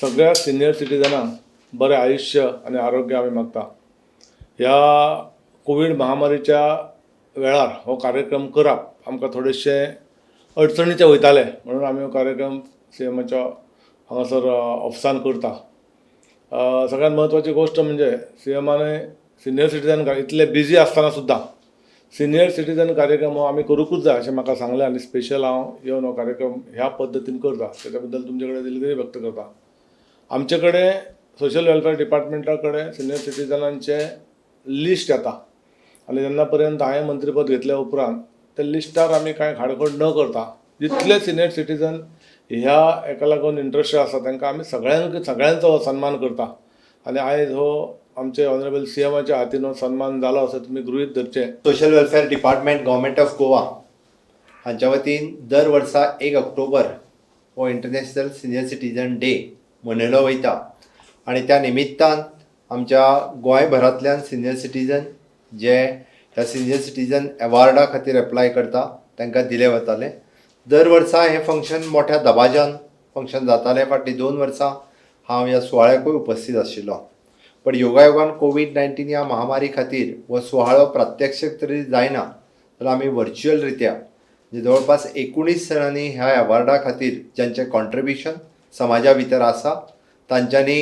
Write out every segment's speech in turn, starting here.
सगळ्या सिनियर सिटीजनांक बरें आयुश्य आनी आरोग्य आमी मागता. ह्या कोवीड महामारीच्या वेळार हो कार्यक्रम करप आमकां थोडेशें अडचणीचें वयतालें, म्हणून आमी हो कार्यक्रम सीएमाच्या हांगासर ऑफिसान करता. सगळ्यात म्हत्वाची गोश्ट म्हणजे सीएमाने सिनियर सिटीजन इतले बिजी आसतना सुद्दां सिनियर सिटीजन कार्यक्रम हो आमी करूंकूच जाय अशें म्हाका सांगलें आनी स्पेशल हांव येवन हो कार्यक्रम ह्या पद्दतीन करता, तेच्या बद्दल तुमचे कडेन दिलगिरी व्यक्त करता. आमचे कडेन सोशल वेलफेअर डिपार्टमेंटा कडेन सिनियर सिटीजनांचें लिस्ट येता आनी जेन्ना पर्यंत हांवें मंत्रीपद घेतल्या उपरांत त्या लिस्टार आमी कांय खाडखोड न करता जितले सिनियर सिटीजन ह्या हेका लागून इंट्रस्टेड आसा तांकां आमी सगळ्यांक सगळ्यांचो हो सन्मान करता आनी आयज हो आमचे ऑनरेबल सीएमाच्या हातीन हो सन्मान जालो असो तुमी गृहीत धरचें. Social Welfare Department, Government of Goa हांच्या वतीन दर वर्सा 1 ऑक्टोबर हो इंटरनॅशनल सिनियर सिटीजन डे मनयलो वयता आनी त्या निमित्तान आमच्या गोंयभरांतल्यान सिनियर सिटीजन जे ह्या सिनियर सिटीजन एवॉर्डा खातीर एप्लाय करता तांकां दिलें वतालें. दर वर्सा हें फंक्शन मोठ्या दबाज्यान फंक्शन जातालें. फाटलीं 2 वर्सां हांव ह्या सुवाळ्याकूय उपस्थीत आशिल्लो, पण योगायोगान कोवीड-19 ह्या महामारी खातीर हो सुवाळो प्रत्यक्षीक तरी जायना जाल्यार आमी व्हर्च्युअल रित्या म्हणजे जवळपास 19 जाणांनी ह्या एवॉर्डा खातीर ज्यांचें कॉन्ट्रिब्युशन समाजा भितर आसा तांच्यांनी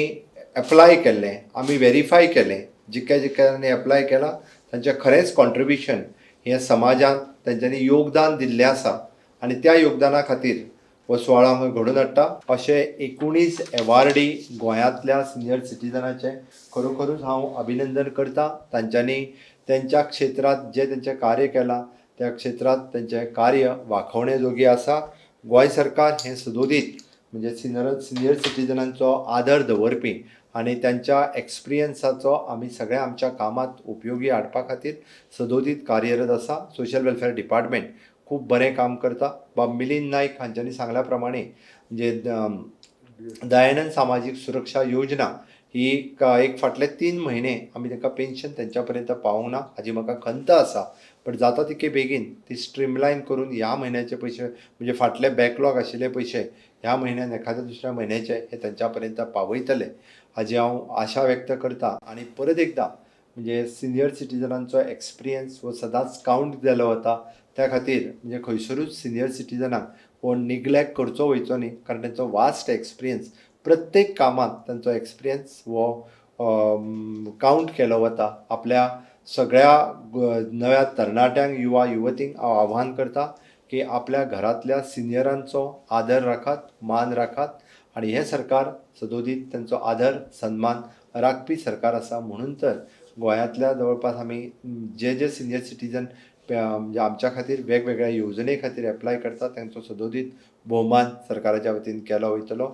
एप्लाय केल्लें. आमी वेरीफाय केलें, जितक्या जितक्यांनी एप्लाय केलां तांचें खरेंच कॉन्ट्रिब्युशन हें समाजांत तांच्यांनी योगदान दिल्लें आसा आनी त्या योगदाना खातीर हो सुवाळो हांगा घडोवन हाडटा. अशे 19 एवॉर्डी गोंयांतल्या सिनियर सिटीजनाचें खरोखरूच हांव अभिनंदन करता. तांच्यांनी तेंच्या क्षेत्रांत जें तेंचें कार्य केलां त्या क्षेत्रांत तेंचें कार्य वाखवणे जोगी आसा. गोंय सरकार हें सदोदीत म्हणजे सिनियर सिटीजनांचो आदर दवरपी आनी तांच्या एक्सपिरियन्साचो आमी सगळ्या आमच्या कामांत उपयोगी हाडपा खातीर सदोदीत कार्यरत आसा. सोशल वेलफेअर डिपार्टमेंट खूब बरें काम करता. बाब मिलिंद नायक हांच्यांनी सांगल्या प्रमाणे म्हणजे दयानंद सामाजीक सुरक्षा योजना ही एक फाटले 3 म्हयने आमी तांकां पेन्शन तेंच्या पर्यंत पावोंक ना हाजी म्हाका खंत आसा, बट जाता तितके बेगीन ती स्ट्रीमलायन करून ह्या म्हयन्याचे पयशे, म्हणजे फाटले बॅकलॉग आशिल्ले पयशे ह्या म्हयन्यान एखाद्या दुसऱ्या म्हयन्याचे हे तेंच्या पर्यंत पावयतले हाजी हांव आशा व्यक्त करता. आनी परत एकदां म्हणजे सिनियर सिटीजनांचो एक्सपिरियन्स हो सदांच कावंट जालो वता. त्या खातीर म्हणजे खंयसरूच सिनियर सिटीजनाक हो निग्लेक्ट करचो वयचो न्ही, कारण तेंचो वास्ट एक्सपिरियन्स, प्रत्येक कामांत तांचो एक्सपिरियन्स हो कावंट केलो वता. आपल्या सगळ्या नव्या तरणाट्यांक, युवा युवतींक हांव आव्हान करता की आपल्या घरांतल्या सिनियरांचो आदर राखात, मान राखात आनी हें सरकार सदोदीत तेंचो आदर सन्मान राखपी सरकार आसा. म्हणून तर गोंयांतल्या जवळपास आमी जे जे सिनियर सिटीजन म्हणजे आमच्या खातीर वेगवेगळ्या येवजणे खातीर एप्लाय करता तांचो सदोदीत भोवमान सरकाराच्या वतीन केलो वयतलो.